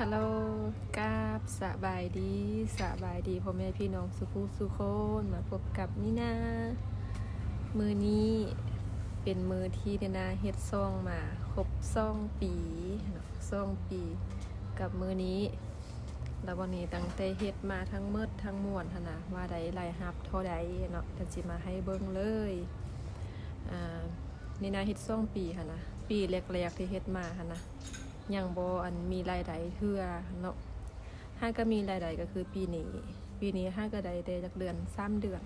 ຮາໂລ ກາບສະບາຍດີ ສະບາຍດີພໍ່ແມ່ພີ່ນ້ອງສູ່ຜູ້ສູ່ຄົນ ມາພົບກັບນີນາ. ມື້ນີ້ເປັນມື້ທີ່ນີນາເຮັດຊ່ອງມາຄົບສອງປີເນາະ ສອງປີກັບມື້ນີ້. ແລ້ວວັນນີ້ຕັ້ງແຕ່ເຮັດມາທັງໝົດທັງມວນຫັ້ນນະ ວ່າໄດ້ລາຍຮັບເທົ່າໃດເນາະ ດຽວຊິມາໃຫ້ເບິ່ງເລີຍ. ອາ ນີນາເຮັດສອງປີຫັ້ນນະ ປີແລກໆທີ່ເຮັດມາຫັ້ນນະ ຍັງບໍ່ ອັນ ມີລາຍໄດ້ເທື່ອເນາະ. ຫາກະມີລາຍໄດ້ກະຄືປີນີ້ ປີນີ້ຫາກະໄດ້ແຕ່ຈັກເດືອນ ສາມເດືອນ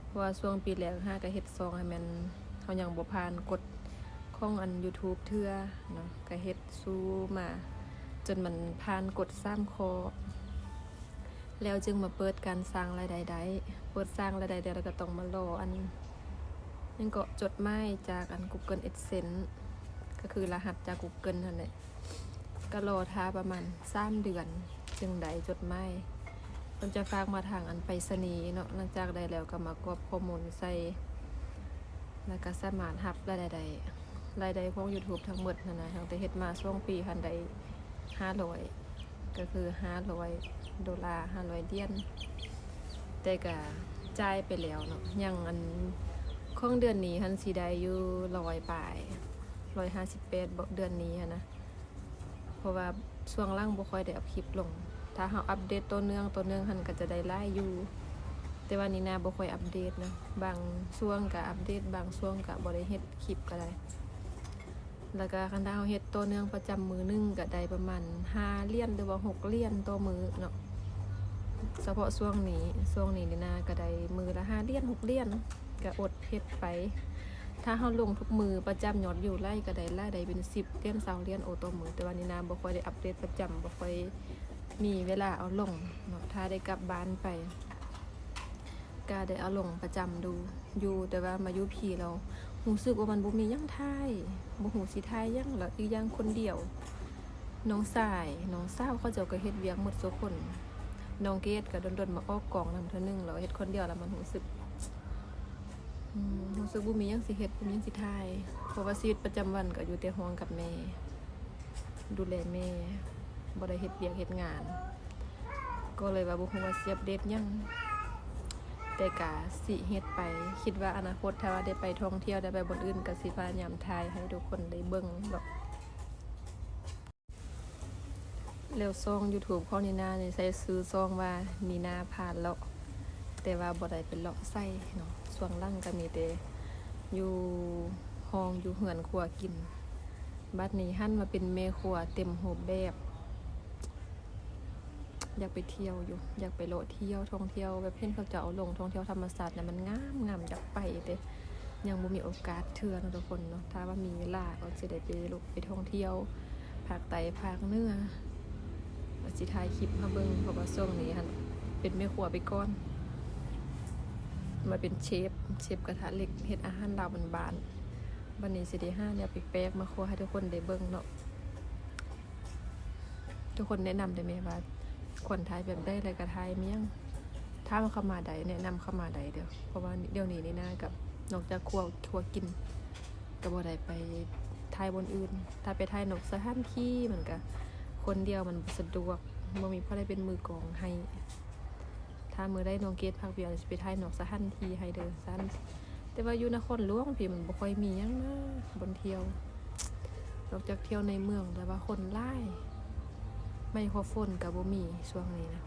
ເພາະວ່າຊ່ວງປີແລກຫາກະເຮັດຊ່ອງໃຫ້ແມ່ນ ເຮົາຍັງບໍ່ຜ່ານກົດຂອງ ອັນ YouTube ເທື່ອເນາະ ກະເຮັດສູ້ມາຈົນມັນຜ່ານກົດສາມຂໍ້ ແລ້ວຈຶ່ງມາເປີດການສ້າງລາຍໄດ້ໄດ້. ເປີດສ້າງລາຍໄດ້ແລ້ວ ແລ້ວກະຕ້ອງມາລໍ ອັນ ຫຍັງເກາະ ຈົດໝາຍຈາກ ອັນ Google AdSense ກະຄືລະຫັດຈາກ Google ຫັ້ນແຫຼະ. ກະລໍຖ້າປະມານສາມເດືອນຈຶ່ງໄດ້ຈົດໝາຍ ເພິ່ນຈະຝາກມາທາງ ອັນ ໄປສະນີເນາະ. ຫຼັງຈາກໄດ້ແລ້ວກະມາກອກຂໍ້ມູນໃສ່ ແລ້ວກະສາມາດຮັບລາຍໄດ້ໄດ້. ລາຍໄດ້ຂອງ YouTube ທັງໝົດຫັ້ນນະ ຕັ້ງແຕ່ເຮັດມາສອງປີຫັ້ນໄດ້ຫ້າຮ້ອຍ ກະຄືຫ້າຮ້ອຍໂດລາ ຫ້າຮ້ອຍຫຼຽນ ແຕ່ກະຈ່າຍໄປແລ້ວເນາະ. ຍັງ ອັນ ຂອງເດືອນນີ້ຫັ້ນຊິໄດ້ຢູ່ຮ້ອຍປາຍ ຮ້ອຍຫ້າສິບແປດ ເດືອນນີ້ຫັ້ນນະ ເພາະວ່າຊ່ວງຫຼັງບໍ່ຄ່ອຍໄດ້ອັບຄລິບລົງ. ຖ້າເຮົາອັບເດດຕໍ່ເນື່ອງ ຕໍ່ເນື່ອງຫັ້ນກະຈະໄດ້ຫຼາຍຢູ່ ແຕ່ວ່ານີນາບໍ່ຄ່ອຍອັບເດດນະ ບາງຊ່ວງກະອັບເດດ ບາງຊ່ວງກະບໍ່ໄດ້ເຮັດຄລິບກະໄດ້. ແລ້ວກະຄັນຖ້າເຮົາເຮັດຕໍ່ເນື່ອງປະຈຳມື້ໜຶ່ງກະໄດ້ປະມານຫ້າຫຼຽນ ຫຼືວ່າຫົກຫຼຽນຕໍ່ມື້ເນາະ. ສະເພາະຊ່ວງນີ້ ຊ່ວງນີ້ນີນາກະໄດ້ມື້ລະຫ້າຫຼຽນ ຫົກຫຼຽນ ກະອົດເຮັດໄປ. ຖ້າເຮົາລົງທຸກມື້ປະຈຳ ຍອດວິວໄຫຼກະໄດ້ຫຼາຍ ໄດ້ເປັນສິບຫຼຽນ ຊາວຫຼຽນ ໂອ ຕໍ່ມື້. ແຕ່ວ່ານີນາບໍ່ຄ່ອຍໄດ້ອັບເດດປະຈຳ ບໍ່ຄ່ອຍມີເວລາເອົາລົງເນາະ. ຖ້າໄດ້ກັບບ້ານໄປກະໄດ້ເອົາລົງປະຈຳດູຢູ່ ແຕ່ວ່າມາຢູ່ພີ້ແລ້ວ ຮູ້ສຶກວ່າມັນບໍ່ມີຫຍັງຖ່າຍ ບໍ່ຮູ້ຊິຖ່າຍຫຍັງ ແລ້ວອີກຢ່າງຄົນດຽວ. ນ້ອງຊາຍ ນ້ອງສາວເຂົາເຈົ້າກະເຮັດວຽກໝົດສູ່ຄົນ. ນ້ອງເກດກະດົນໆມາອອກກອງນຳເທື່ອໜຶ່ງ ແລ້ວເຮັດຄົນດຽວແລ້ວມັນຮູ້ສຶກ ອືມ ຮູ້ສຶກບໍ່ມີຫຍັງຊິເຮັດ ບໍ່ມີຫຍັງຊິຖ່າຍ ເພາະວ່າຊີວິດປະຈຳວັນກະຢູ່ແຕ່ຫ້ອງກັບແມ່ ດູແລແມ່ ບໍ່ໄດ້ເຮັດວຽກເຮັດງານ ກໍເລີຍວ່າບໍ່ຮູ້ວ່າຊິອັບເດດຫຍັງ ແຕ່ກະຊິເຮັດໄປ. ຄິດວ່າອະນາຄົດຖ້າວ່າໄດ້ໄປທ່ອງທ່ຽວ ໄດ້ໄປບ່ອນອື່ນ ກະຊິພະຍາຍາມຖ່າຍໃຫ້ທຸກຄົນໄດ້ເບິ່ງເນາະ. ແລ້ວຊ່ອງ YouTube ຂອງນີນານີ້ໃສ່ຊື່ຊ່ອງວ່າ ນີນາພາເລາະ ແຕ່ວ່າບໍ່ໄດ້ໄປເລາະໃສເນາະ. ຊ່ວງຫຼັງກະມີແຕ່ຢູ່ຫ້ອງ ຢູ່ເຮືອນຄົວກິນ. ບັດນີ້ຫັນມາເປັນແມ່ຄົວເຕັມຮູບແບບ ຢາກໄປທ່ຽວຢູ່ ຢາກໄປເລາະທ່ຽວ ທ່ອງທ່ຽວ ແບບເຫັນເຂົາເຈົ້າເອົາລົງທ່ອງທ່ຽວທຳມະຊາດນະ ມັນງາມໆ ຢາກໄປແຕ່ຍັງບໍ່ມີໂອກາດເທື່ອເນາະທຸກຄົນເນາະ. ຖ້າວ່າມີເວລາກໍຊິໄດ້ໄປເລາະ ໄປທ່ອງທ່ຽວພາກໃຕ້ພາກເໜືອ ວ່າຊິຖ່າຍຄລິບມາເບິ່ງ ເພາະວ່າຊ່ວງນີ້ຫັ້ນເປັນແມ່ຄົວໄປກ່ອນ ມາເປັນເຊຟ ເຊຟກະທະເຫຼັກ ເຮັດອາຫານລາວບ້ານໆ. ບັດນີ້ຊິໄດ້ຫາແນວແປກໆມາຄົວໃຫ້ທຸກຄົນໄດ້ເບິ່ງເນາະ. ທຸກຄົນແນະນຳໄດ້ແມວ່າຄວນຖ່າຍແບບໃດ ແລ້ວກະຖ່າຍແມ່ນຫຍັງ ຖາມເຂົ້າມາໄດ້ ແນະນຳເຂົ້າມາໄດ້ເດີ. ເພາະວ່າດຽວນີ້ນີນາກະນອກຈາກຄົວ ຄົວກິນກະບໍ່ໄດ້ໄປຖ່າຍບ່ອນອື່ນ. ຖ້າໄປຖ່າຍນອກສະຖານທີ່ມັນກະຄົນດຽວມັນບໍ່ສະດວກ ບໍ່ມີໃຜໄດ້ເປັນມືກອງໃຫ້. ຖ້າມື້ໃດນ້ອງເກດພັກວຽກຊິໄປຖ່າຍນອກສະຖານທີ່ໃຫ້ເດີຊັ້ນ. ແຕ່ວ່າຢູ່ນະຄອນຫຼວງພີ້ມັນບໍ່ຄ່ອຍມີຫຍັງນະ ບ່ອນທ່ຽວ ນອກຈາກທ່ຽວໃນເມືອງ ແຕ່ວ່າຄົນຫຼາຍ ໄມໂຄຣໂຟນກະບໍ່ມີຊ່ວງນີ້ນະ.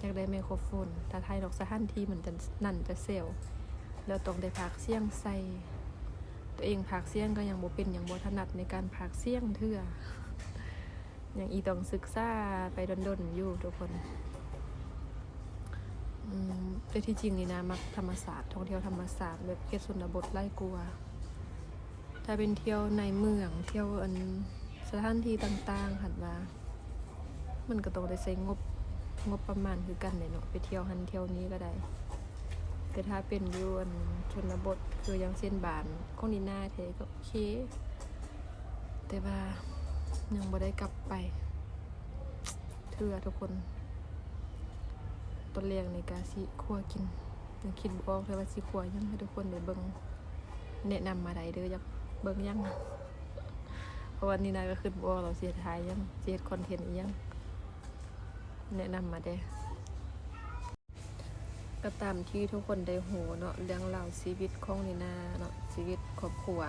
ຢາກໄດ້ໄມໂຄຣໂຟນ ຖ້າຖ່າຍນອກສະຖານທີ່ມັນຈະ ນັ້ນຈະແຊວ ແລ້ວຕ້ອງໄດ້ພາກສຽງໃສ່. ໂຕເອງພາກສຽງກະຍັງບໍ່ເປັນ ຍັງບໍ່ຖະໜັດໃນການພາກສຽງເທື່ອ. ຍັງອີຕ້ອງສຶກສາໄປດົນໆຢູ່ທຸກຄົນ. ອືມ ແຕ່ທີ່ຈິງນີ້ນາມັກທຳມະຊາດ ທ່ອງທ່ຽວທຳມະຊາດ ແບບເຂດຊົນນະບົດຫຼາຍກວ່າ. ຖ້າເປັນທ່ຽວໃນເມືອງ ທ່ຽວ ອັນ ສະຖານທີ່ຕ່າງໆ ຄັນວ່າມັນກະຕ້ອງໄດ້ໃຊ້ງົບ ງົບປະມານຄືກັນແຫຼະເນາະ ໄປທ່ຽວຫັ້ນທ່ຽວນີ້ກະໄດ້. ແຕ່ຖ້າເປັນຢູ່ ອັນ ຊົນນະບົດ ຄືຢ່າງເຊັ່ນບ້ານຂອງນີນາແທ້ກະໂອເຄ ແຕ່ວ່າຍັງບໍ່ໄດ້ກັບໄປເທື່ອທຸກຄົນ. ຕອນແລງນີ້ກະຊິຄົວກິນ ຍັງຄິດບໍ່ອອກເທື່ອວ່າຊິຄົວຫຍັງໃຫ້ທຸກຄົນໄດ້ເບິ່ງ. ແນະນຳມາໄດ້ເດີ ຢາກເບິ່ງຫຍັງ. ພາະວ່ານີນາກໍຄິດບໍ່ອອກແລ້ວ ຊິເຮັດຖ່າຍຫຍັງ ຊິເຮັດຄອນເທັນອີ່ຫຍັງ ແນະນຳມາແດ່. ກໍຕາມທີ່ທຸກຄົນໄດ້ຮູ້ເນາະ ເລື່ອງລາວຊີວິດຂອງນີນາເນາະ ຊີວິດຄອບຄົວ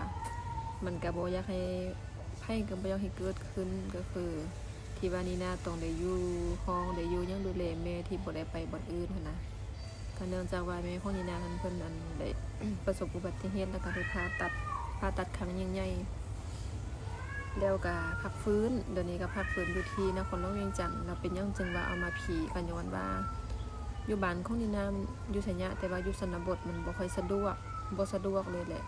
ມັນກໍບໍ່ຢາກໃຫ້ ໃຜກໍບໍ່ຢາກໃຫ້ເກີດຂຶ້ນ ກໍຄືທີ່ວ່ານີນາຕ້ອງໄດ້ຢູ່ຫ້ອງ ໄດ້ຢູ່ຫຍັງ ດູແລແມ່ທີ່ບໍ່ໄດ້ໄປບ່ອນອື່ນຫັ້ນນະ. ກໍເນື່ອງຈາກວ່າແມ່ຂອງນີນາຫັ້ນ ເພິ່ນ ອັນ ໄດ້ປະສົບອຸບັດຕິເຫດ ແລ້ວກໍໄດ້ຜ່າຕັດ ຜ່າຕັດຄັ້ງຍິ່ງໃຫຍ່ ແລ້ວກໍພັກຟື້ນ ດຽວນີ້ກໍພັກຟື້ນຢູ່ທີ່ນະຄອນຫຼວງວຽງຈັນ. ແລ້ວເປັນຫຍັງຈຶ່ງວ່າເອົາມາພີ້ ກໍຍ້ອນວ່າຢູ່ບ້ານຂອງນີນາຢູ່ໄຊຍະ ແຕ່ວ່າຢູ່ຊົນນະບົດມັນບໍ່ຄ່ອຍສະດວກ ບໍ່ສະດວກເລີຍແຫຼະ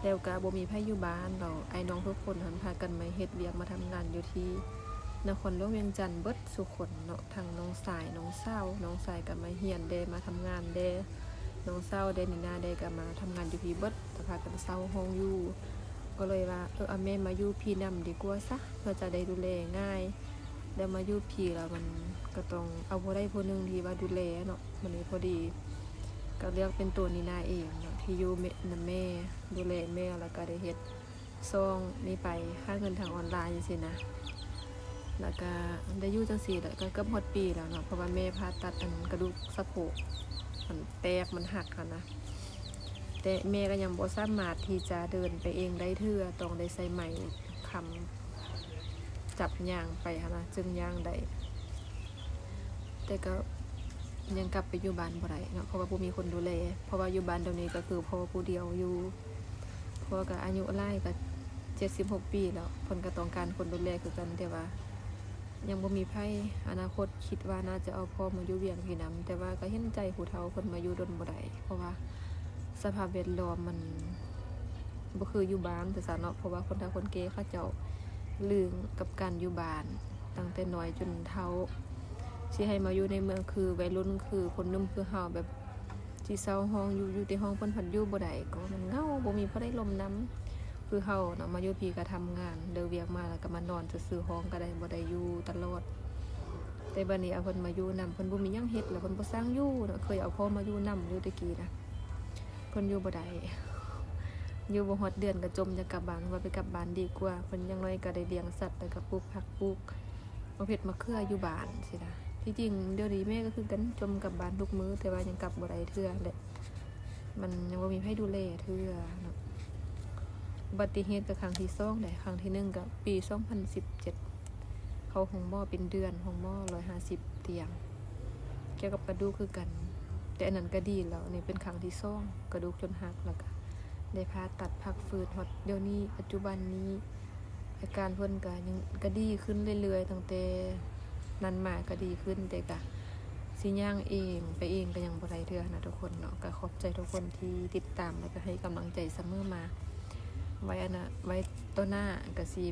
ແລ້ວກໍບໍ່ມີໃຜຢູ່ບ້ານ. ແລ້ວອ້າຍນ້ອງທຸກຄົນຫັ້ນພາກັນມາເຮັດວຽກ ມາທຳງານຢູ່ທີ່ນະຄອນຫຼວງວຽງຈັນເບິດສູ່ຄົນເນາະ ທັງນ້ອງຊາຍ ນ້ອງສາວ ນ້ອງຊາຍກໍມາຮຽນແດ່ ມາທຳງານແດ່ ນ້ອງສາວແດ່ ນີນາແດ່ ກໍມາທຳງານຢູ່ພີ້ເບິດ ກໍພາກັນເຊົ່າຫ້ອງຢູ່. ກໍເລີຍວ່າ ເອີ ເອົາແມ່ມາຢູ່ພີ້ນຳດີກວ່າຊະ ເພື່ອຈະໄດ້ດູແລງ່າຍ ແລ້ວມາຢູ່ພີ້ແລ້ວມັນກໍຕ້ອງເອົາຜູ້ໃດຜູ້ໜຶ່ງທີ່ວ່າດູແລເນາະ. ບັດນີ້ພໍດີກໍເລືອກເປັນໂຕນີນາເອງເນາະ ທີ່ຢູ່ນຳແມ່ ດູແລແມ່ ແລ້ວກໍໄດ້ເຮັດຊ່ອງນີ້ໄປ ຫາເງິນທາງອອນລາຍຈັ່ງຊີ້ນະ. ແລ້ວກໍໄດ້ຢູ່ຈັ່ງຊີ້ແຫຼະ ກໍເກືອບຮອດປີແລ້ວເນາະ ເພາະວ່າແມ່ຜ່າຕັດ ອັນ ກະດູກສະໂພກ ມັນແຕກ ມັນຫັກຫັ້ນນະ ແຕ່ແມ່ກໍຍັງບໍ່ສາມາດທີ່ຈະເດີນໄປເອງໄດ້ເທື່ອ ຕ້ອງໄດ້ໃຊ້ໄມ້ຄ້ຳຈັບຍ່າງໄປຫັ້ນນະ ຈຶ່ງຍ່າງໄດ້. ແຕ່ກໍຍັງກັບໄປຢູ່ບ້ານບໍ່ໄດ້ເນາະ ເພາະວ່າບໍ່ມີຄົນດູແລ ເພາະວ່າຢູ່ບ້ານດຽວນີ້ກໍຄືພໍ່ຜູ້ດຽວຢູ່ ພໍ່ກໍອາຍຸຫຼາຍ ກໍເຈັດສິບຫົກປີແລ້ວ ເພິ່ນກໍຕ້ອງການຄົນດູແລຄືກັນ ແຕ່ວ່າຍັງບໍ່ມີໃຜ. ອະນາຄົດຄິດວ່າໜ້າຈະເອົາພໍ່ມາຢູ່ວຽງພີ້ນຳ ແຕ່ວ່າກໍເຫັນໃຈຜູ້ເຖົ້າ ເພິ່ນມາຢູ່ດົນບໍ່ໄດ້ ເພາະວ່າສະພາບແວດລ້ອມມັນ ບໍ່ຄືຢູ່ບ້ານຊັ້ນເນາະ ເພາະວ່າຄົນເຖົ້າຄົນແກ່ເຂົາເຈົ້າລຶ້ງກັບການຢູ່ບ້ານ ຕັ້ງແຕ່ນ້ອຍຈົນເຖົ້າ ຊິໃຫ້ມາຢູ່ໃນເມືອງຄືໄວລຸ້ນ ຄືຄົນໜຸ່ມຄືເຮົາ ແບບຊິເຊົ່າຫ້ອງຢູ່ ຢູ່ແຕ່ຫ້ອງ ເພິ່ນພັດຢູ່ບໍ່ໄດ້ ກໍມັນເຫງົາ ບໍ່ມີຜູ້ໃດລົມນຳ ຄືເຮົາເນາະ ມາຢູ່ພີ້ກໍທຳງານ ເລີກວຽກມາແລ້ວກໍມານອນຊື່ໆ ຫ້ອງກໍໄດ້ ບໍ່ໄດ້ຢູ່ຕະຫຼອດ. ແຕ່ບັດນີ້ເອົາເພິ່ນມາຢູ່ນຳ ເພິ່ນບໍ່ມີຫຍັງເຮັດ ແລ້ວເພິ່ນບໍ່ຊ່າງຢູ່ເນາະ ເຄີຍເອົາພໍ່ມາຢູ່ນຳຢູ່ແຕ່ກີ້ນະ ເພິ່ນຢູ່ບໍ່ໄດ້ ຢູ່ບໍ່ຮອດເດືອນກໍຈົ່ມຢາກກັບບ້ານ ວ່າໄປກັບບ້ານດີກວ່າ ເພິ່ນຢ່າງໜ້ອຍກໍໄດ້ລ້ຽງສັດ ແລ້ວກໍປູກຜັກ ປູກໝາກເຜັດໝາກເຂືອຢູ່ບ້ານຊີ້ນະ. ທີ່ຈິງດຽວນີ້ແມ່ກໍຄືກັນ ຈົ່ມກັບບ້ານທຸກມື້ ແຕ່ວ່າຍັງກັບບໍ່ໄດ້ເທື່ອແຫຼະ ມັນຍັງບໍ່ມີໃຜດູແລເທື່ອເນາະ. ອຸບັດຕິເຫດກໍຄັ້ງທີສອງແຫຼະ ຄັ້ງທີໜຶ່ງກໍປີສອງພັນສິບເຈັດ ເຂົ້າໂຮງໝໍເປັນເດືອນ ໂຮງໝໍຮ້ອຍຫ້າສິບຕຽງ ກ່ຽວກັບກະດູກຄືກັນ ແຕ່ອັນນັ້ນກໍດີແລ້ວ ອັນນີ້ເປັນຄັ້ງທີສອງ ກະດູກຈົນຫັກ ແລ້ວກໍໄດ້ຜ່າຕັດ ພັກຟື້ນ ຮອດດຽວນີ້ ປັດຈຸບັນນີ້ ອາການເພິ່ນກໍຍັງ ກໍດີຂຶ້ນເລື້ອຍໆ ຕັ້ງແຕ່ນັ້ນມາກໍດີຂຶ້ນ ແຕ່ກໍຊິຍ່າງເອງ ໄປເອງກໍຍັງບໍ່ໄດ້ເທື່ອນະທຸກຄົນເນາະ. ກໍຂອບໃຈທຸກຄົນທີ່ຕິດຕາມ ແລ້ວກໍໃຫ້ກຳລັງໃຈສະເໝີມາ. ໄວ້ອັນນະ ໄວ້ຕໍ່ໜ້າກໍຊິ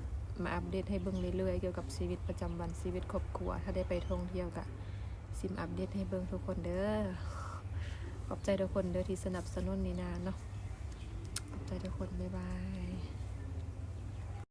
ມາອັບເດດໃຫ້ເບິ່ງເລື້ອຍໆ ກ່ຽວກັບຊີວິດປະຈຳວັນ ຊີວິດຄອບຄົວ. ຖ້າໄດ້ໄປທ່ອງທ່ຽວກໍຊິມາອັບເດດໃຫ້ເບິ່ງທຸກຄົນເດີ. ຂອບໃຈທຸກຄົນເດີທີ່ສະໜັບສະໜູນນີນາເນາະ. ຂອບໃຈທຸກຄົນ. ບາຍບາຍ.